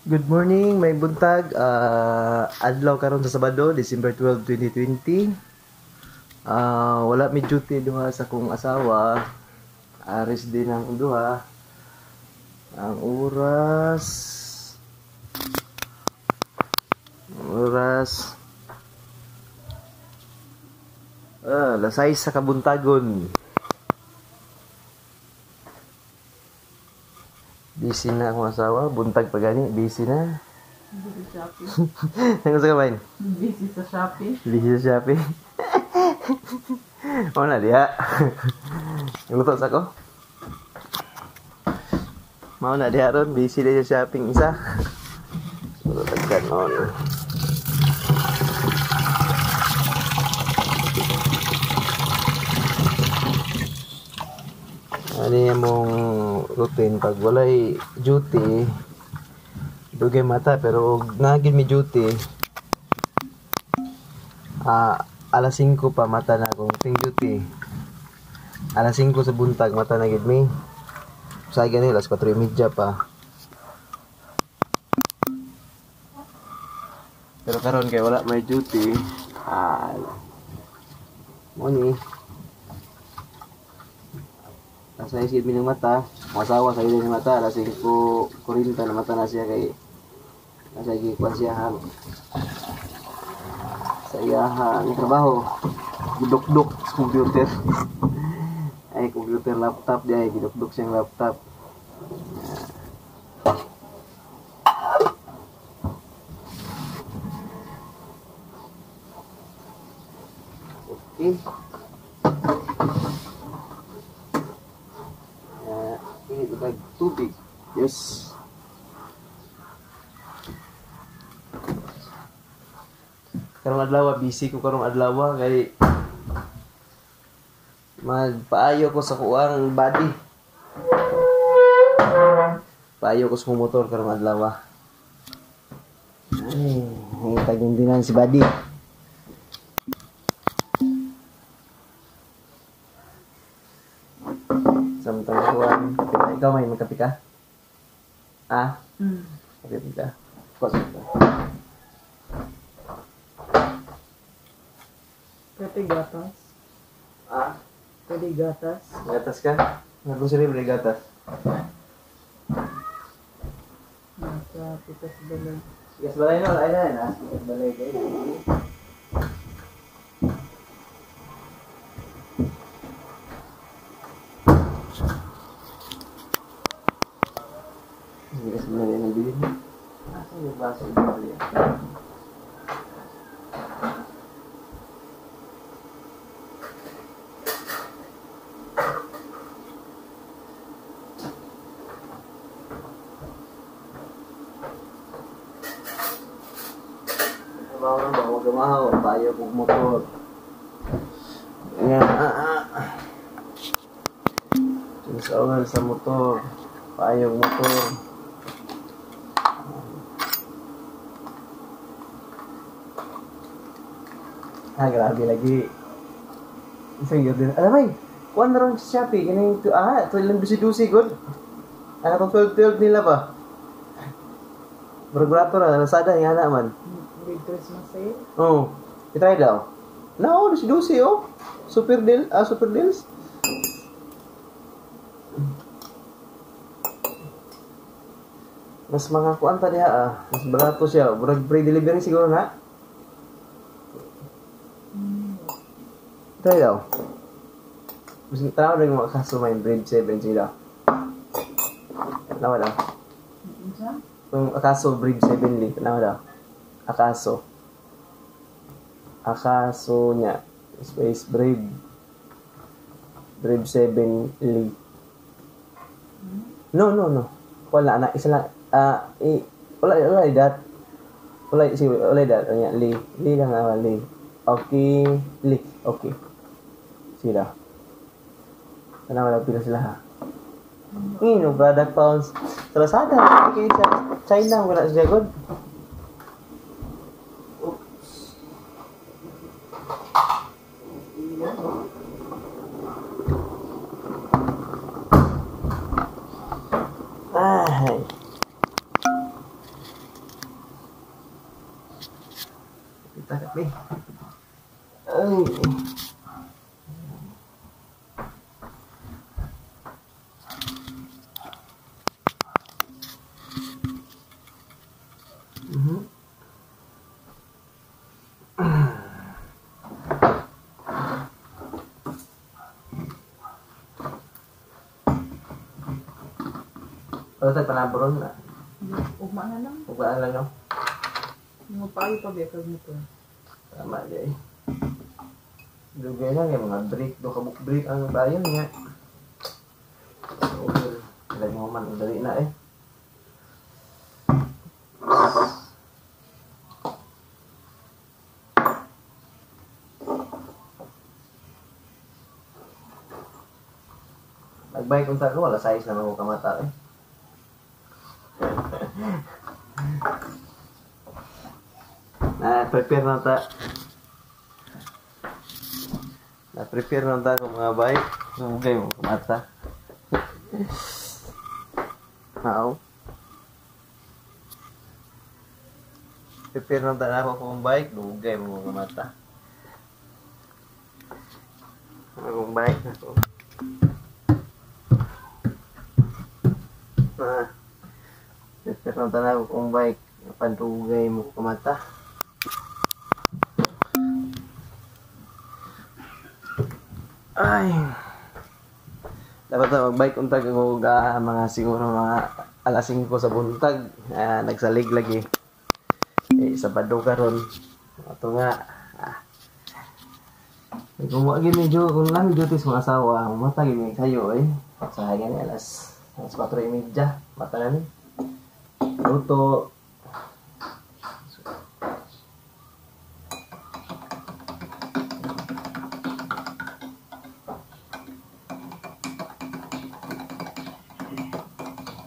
Good morning, may buntag. Adlaw karon sa Sabado, December 12, 2020. Wala mi duty duha sa kong asawa. Aris din ang duha. Ang oras alas 6 sa kabuntagon. Busy na akong asawa, buntag pa gani, busy na. Busy sa Shopee. Nang sa kabayan? Busy sa Shopee. Busy sa Shopee. O na diha. Luto sa ko. Mao na diha ron, busy na sa shopping isa. So tagkan on. Ano yung mong routine pag walay duty, dugay mata, pero nagin mi duty, alas 5 pa mata na akong ting duty. Alas 5 sa buntag mata na gid mi. Sa gani alas 4:30 pa. Pero karon kay wala may duty, mo ni alas 6 gid mi ng mata. Ang asawa sa ng mata alas 5:40 na mata na siya kay nasa gikuan siya hang sa iyahang trabaho, gidukduk sa computer. Ay, computer laptop di ay gidukduk siyang laptop. Okay. Ini like tubig. Yes. Karong adlaw busy ko karong adlaw kay magpaayo ko sa kuang body. Paayo ko sa motor karong adlaw. Ay, tagin dinan si body. Samtang kuan, ikaw may magkape ka? Ah? Kape ka. Kuan ka. Pwede gatas. Ah? Pwede gatas. Gatas ka? Naggrocery pwede gatas. Nasa pitas balay. Pitas balay no? Ay na, nasa pitas balay kayo. Pitas balay na bilhin. Nasa yung baso yung balay. Bawa payo kong motor. Sa sa motor, payo motor. Ah, grabe lagi. Isang yun din. Alam mo, kuan na ron sa Shopee. Ganyan ito, ito ilang dusi-dusi, good. Ano itong 12-12 nila ba? Regulator na, Lazada, nga naman. Big Christmas sale? Oo. Oh, i-try daw. No, dusi-dusi, oh. Super deal, super deals. Mas mga kuan ta diha, Mas barato siya. Murag free delivery siguro na. Try daw. Mas tanaw rin mga kaso may Brave 7 sila. Tanaw daw. Kung akaso Brave 7 li, tanaw daw. Akaso. Akaso niya. Space Brave. Brave 7 Lee. No, no, no. Wala na. Isa lang. Wala, wala dat. Wala, sige, wala dat. Niya, Lee. Lee lang naman, Lee. Okay. Lee. Okay. Sila. Ano, wala pila sila ha. No product pounds. Sa Lazada. Okay, sa China. Wala siya good. Ay. Kape. Ay. Wala tayo panaburon na. Ugma na lang. Ugma na lang, no? Mga pa ba nito? Tama, di eh. Dugay lang yung mga break. Do kabuk break ang bayan nga. Okay. Lagi mo man, dali na eh. Nagbike unta ko, wala size na mga kamata eh. Na-prepare na ta. Na-prepare na ta kung mga bike. Sumugay mo kamata. How? Prepare na ta na ako kung bike. Dugay mo kamata. Akong bike na to. Prepare na ta na ako kung bike. Pandugay mo kamata. Ay. Dapat na magbike untag og mga siguro mga alas 5 sa buntag. Nagsalig lagi. Eh, Sabado karon. Ato nga. Kung wa gid medyo kung lang duty sa mga asawa, mata gid mi kayo eh. Sa gani alas 4:30 mata na ni. Luto.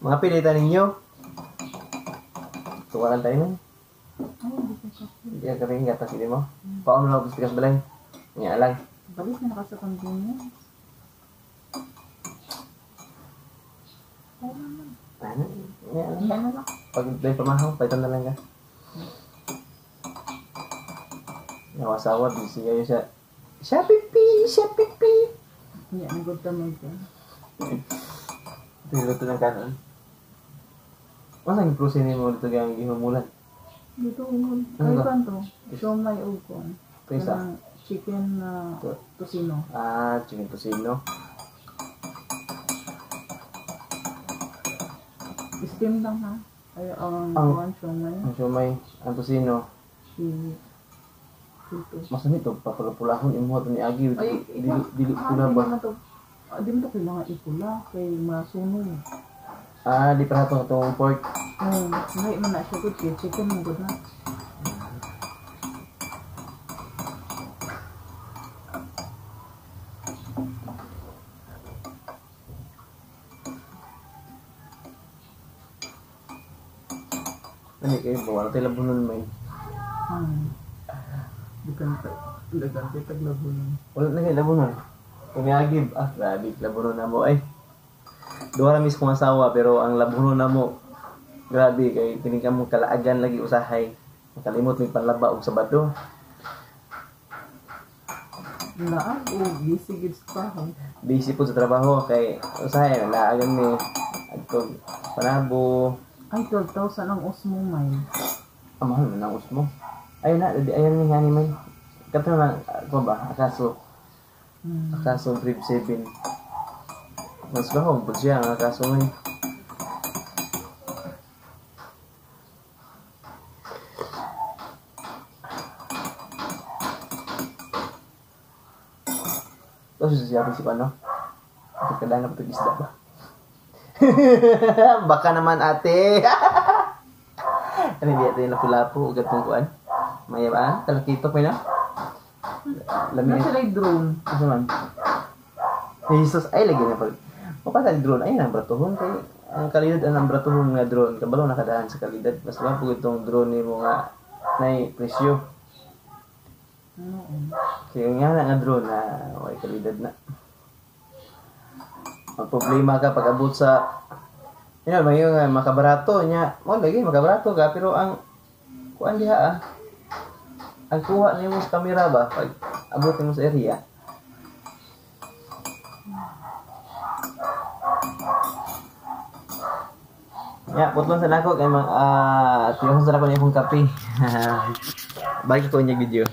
Mga pilitan ninyo. Tuwaran tayo nun. Ay, hindi ko kape. Hindi ka kape, gatas hindi mo. Paano na ako sa balay? Nga lang. Balik na naka sa convenience. Ay, naman. Ano? Nga lang. Hindi na lang. Pag may pamahaw, palitan na lang ka. Nawasawa, busy kayo sa Shopee Pee! Shopee Pee! Hindi, ang good tamay ka. Pinuto ng kanon. Ano ang prosin mo dito kaya gihumulan? Dito, umul. Ano Ay, ba? kanto. Siomay o kon. Ito isa. Kanang chicken na Ito. tocino. Ah, chicken tocino. Steam lang ha. Ay, ang Ang- kuan siomay. Ang siomay, ang tocino. Ito. Mas nito, papulapulahon imo ito ni Agi. Ay, Dili, dili pula Di ba? naman to, di mo to kailangan ipula kay masunog. Ah, di pa nato itong pork. Oh, lahi man na siya good kay chicken mo good na. Ano kayo ba? Wala tayo labunon may. Dagan kay taglabunon. Wala na kayo labunon. Kung Agi, grabe, labunon na mo ay. Duha ra mis kong asawa pero ang labunon na mo grabe kay kini ka mo kalaagan lagi usahay. Makalimot mig panlaba og Sabado. Laag o busy gid sa trabaho. Busy po sa trabaho kay usahay laagan mi adto Panabo. Ay, 12,000 ang Osmo may. Ah, mahal man ang Osmo. Ayun na, di ayan ni ngani man. Kato lang ko ba akaso akaso Flip 7. Mas bahong po siya ang akaso man. Tapos siya si ano? Pagkadaan na patag isda ba? Baka naman ate. Ano hindi ate lapu-lapu ugat tong kuan? Maya ba? Talakitok may na? Lami. Nasa sila drone. Asa man? Jesus, ay lagi na pag. Mapatay drone ay nang bratuhon kay ang kalidad ang bratuhon nga drone kabalo nakadaan sa kalidad mas wa pud itong drone nimo nga nay presyo. Ano? Kaya nga na nga drone na way kalidad na. Ang problema ka pag abot sa yun may nga makabarato nya mo lagi makabarato ka pero ang kuan diha ah Ang kuha nimo sa kamera ba pag abot nimo sa area. Ya, putlon sa nako kay mga tiyong sa nako ni akong kape. Balik ko inyong video.